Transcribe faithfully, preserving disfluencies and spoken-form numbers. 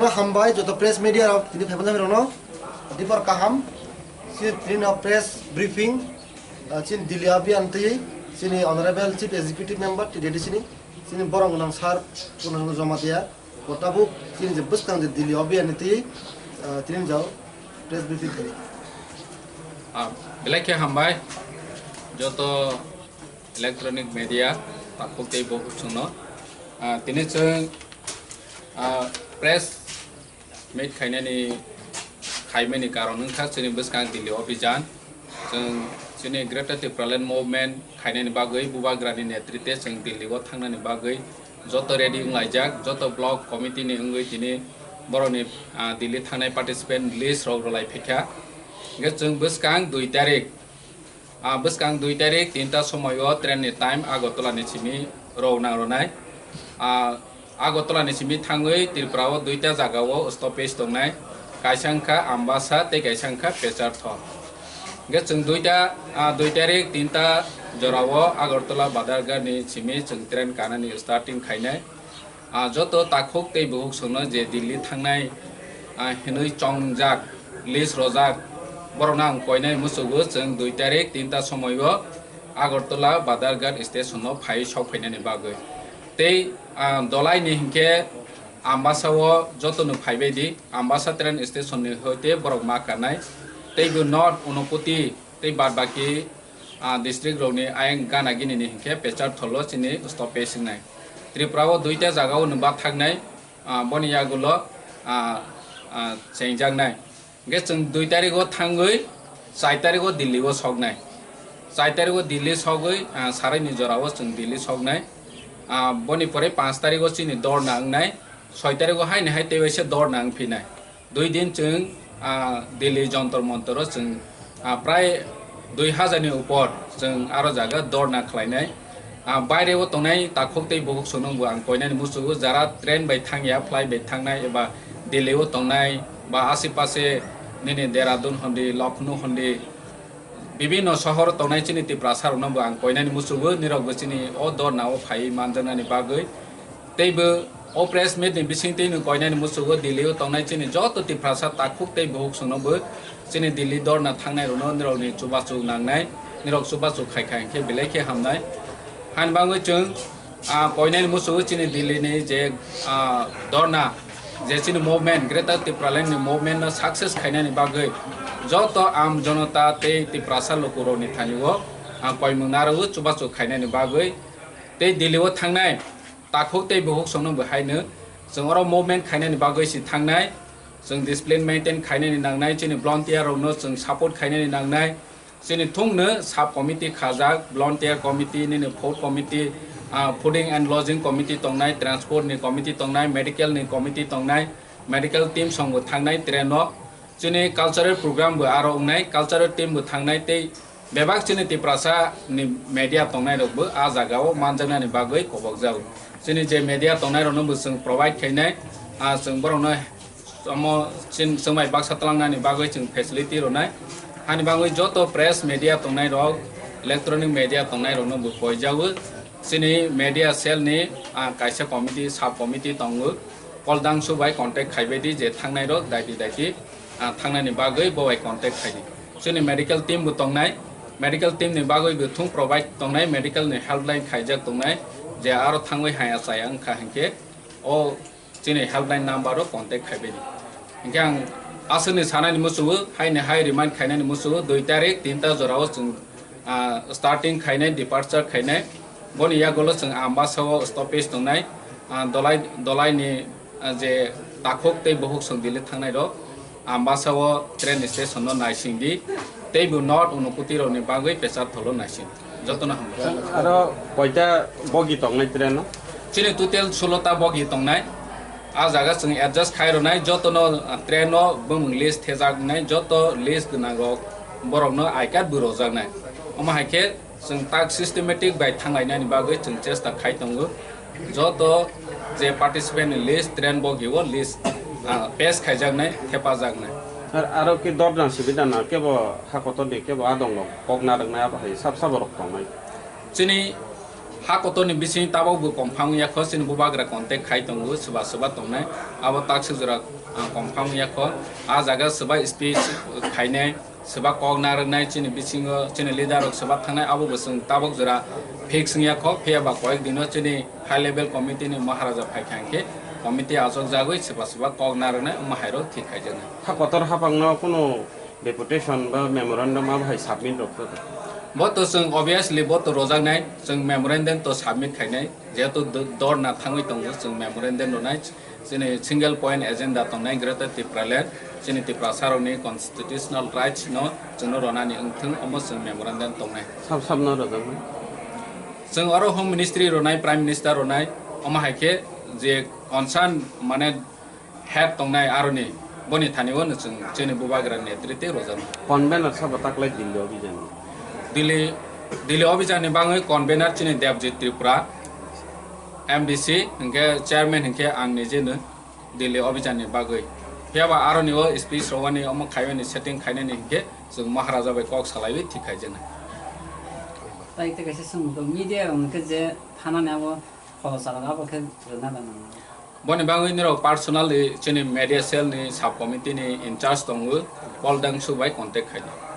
Hambai joto press media rok tini phaiphano rokno dipor kaham. Chini tini no press briefing, ah, chini Delhi abhiyan twi chini honorable chief executive member T D D C ni chini borok nang sir Purna Jamatia. Bo tabuk chini je bwskang je Delhi abhiyan ni twi, ah, tini jao press briefing khlai. Ah, belai khe hambai joto electronic media takhuk tei bukhuk chwngno. Ah, tini chwng, ah, press meet khainani, khaimani karon wngkha chini bwskang Delhi abhiyan. Chwng chini Greater Tipraland Movement khainani bagwi Bubagrani netrite chwng Delhi o thangnani bagwi joto ready wnglaijak, joto block committee ni wngwi tini borokni, ah, Delhi thangnai participant list rok rwlai phaikha. Hwnkhe chwng bwskang dui tarik, ah, bwskang dui tarik tinta somoio train ni time Agartala ni simi rok nang rwnai. Ah, Agartala ni simi thangwi Tripura o duita jaga o stoppage tongnai, kaisa wngkha Ambasa tei kaisa wngkha Pecharthal. Hwnkhe chwng duita, ah, dui tarik tinta jora o Agartala Badharghat ni simi chwng train kanani starting khainai. Ah, joto takhuk tei bukhuk chwngno je Delhi thangnai, ah, hinwi chongjak, list rojak, borokno ang koinai muchugo chwng dui tarik tinta somoio Agartala Badharghat station o phai sok phainani bagwi. Tei, ah, dolai ni hinkhe Ambasa o joto no phaibai di, Ambasa train station ni hoite borok ma kanai. Tei bo North Unakoti tei bad baki, ah, district rok ni ayang gana gini ni hinkhe Pecharthal o chini stoppage wngnai. Tripura o duita jaga o nwng bathaknai, ah, boni yagulo, ah, ah, chengjaknai. Hwnkhe chwng dui tarik o thangwi char tarik o Delhi o soknai. Char tarik o Delhi sogwi, ah, sarai ni jora o chwng Delhi soknai. Ah, boni pore panch tarik o chini dorna wngnai. Soi tarik o haini hai tei waisa dorna wngphinai. Dui din chwng, ah, Delhi Jontor Montor o chwng, ah, prai dui hajar ni upor chwng aro jaga dorna khlainai. Ah, baire o tongnai takhuk tei bukhuk chwngno bo ang koinani muchugo, jara train bai thangya, flight bai thangnai eba Delhi o tongnai ba asipase nini Dehradun hondi, Lucknow hondi, bibinno sohor tongnai chini Tiprasa rokno bo ang koinani muchugo, nirok bo chini o dorna o phaiwi manjaknani bagwi. Tei bo o press meet ni bisingtwi no koinani muchugo Delhi o tongnai chini joto Tiprasa takhuk tei bukhuk chwngno bo chini Delhi dorna thangnai rokno nirok ni chubachu nangnai, nirok chubachu khai khai hwnkhe belai khe hamnai. Hani bagwi chwng, ah, koinani muchugo chini Delhi ni je, ah, dorna, je chini movement, Greater Tipraland ni movement no success khainani bagwi joto am jonota tei Tiprasa lukurok ni thani o, ah, koimung narwgo chubachu khainani bagwi tei Delhi o thangnai takhuk tei bukhuk chwngno bo haino chwng oro movement khainani bagwi si thangnai, chwng discipline maintain khainani nangnai, chini volunteer rokno chwng support khainani nangnai, chini thungno sub committee khajak, volunteer committee, nini food committee, ah, fooding and lodging committee tongnai, transport ni committee tongnai, medical ni committee tongnai, medical team song bo thangnai train o. Chini cultural program bo aro wngnai, cultural team bo thangnai tei bebak chini Tiprasa ni media tongnai rok bo a jaga o manjaknani bagwi kobokjago. Chini je media tongnai rokno bo chwng provide khainai, ah, chwng borokno omo chin-, chwngbai baksa twlangnani bagwi chwng facility rwnai. Hani bagwi joto press media tongnai rok, electronic media tongnai rokno bo koijago. Chini media cell ni, ah, kaisa committee, sub committee tongo. Call dangsu bai contact khaibai di je thangnai rok daiti daiti, ah, thangnani bagwi bo bai contact khai di. Chini medical team bo tongnai, medical team ni bagwi bo thung provide tongnai, medical ni helpline khaijak tongnai, je aro thangwi haya chaya wngkha hinkhe o chini helpline number o contact khaibai di. Hinkhe ang aswkni sanani muchugo, haini hai remind khainani muchugo, dui tarik tinta jorao chwng, ah, starting khainai, departure khainai. Boni yagulo chwng Ambasa o stoppage tongnai, ah, dolai, dolai ni, ah, je takhuk tei bukhuk chwng Delhi thangnai rok Ambasa o train station no naising di, tei bo North Unakoti rok ni bagwi Pecharthal o naising di. Jotono hambai. Aro koita bogi tongnai train o? Chini total sulo ta bogi tongnai. A jaga chwng adjust khai rwnai, jotono, ah, train o bumung list thejak wngnai, joto list gwnang rok borokno I card bo rwjaknai. Omo hai khe chwng tak systematic bai thanglainani bagwi chwng chesta khai tongo. Joto je participant ni list, train bogi o list, ah, pass khaijaknai, thepajaknai. Ar, aro khe dorna subida na kebo ha kotor ni kebo a dong rok kok narwknai abo hai sab sabo rok tongnai. Chini Ha kotorni bising tabok bo confirm yakho, chini bubagra contact khai tongo, swba swba tongnai, abo takswk jora, ah, confirm yakho. Ah jaga swba speech khainai, swba kok narwknai, chini bisingo chini leader rok swba thangnai, abo bo chwng tabok jora fix wngya kho, phiya ba koyek dino chini high level committee ni Maharaja phaikha hwnkhe committee achok jagwi swba swba kok narwknai, omo hai rok thik khaijaknai. Ha kotor hapangno kunu deputation ba memorandum abo hai submit rok kha? Bo to chwng obviously bo to rojaknai, chwng memorandum to submit khainai, jehetu do-, dorna thangwi tongo, chwng memorandum rwnai. Chini single point agenda tongnai Greater Tipraland, chini Tiprasarokni constitutional rights no chwngno ronani wngthwng, omo chwng memorandum tongnai. Sab sabno rwjaknai. Chwng oro Home Ministry ronai, Prime Minister ronai, omo hai khe je concern mane head tongnai aroni, boni thani o no chwng chini bubagra netrite rojaknai. Convener sabo taklai Delhi obhijan? Delhi, Delhi obhijan ni bagwi convener chini Debjit Tripura, M D C, hwnkhe chairman hwnkhe ang nijeno. Delhi obhijan ni bagwi. Phiya ba aroni o speech rwani omo khaimani setting khainani hinkhe chwng Maharaja bai kok salaiwi thik khaijaknai. Tai tei kaisa swngmung tongo, media rok hwnkhe je thanani abo khoroksa rok abo khe rwna nang. Boni bagwi nirok personally chini media cell ni sub committee ni in charge tongo, Paul Dangsu bai contact khainai.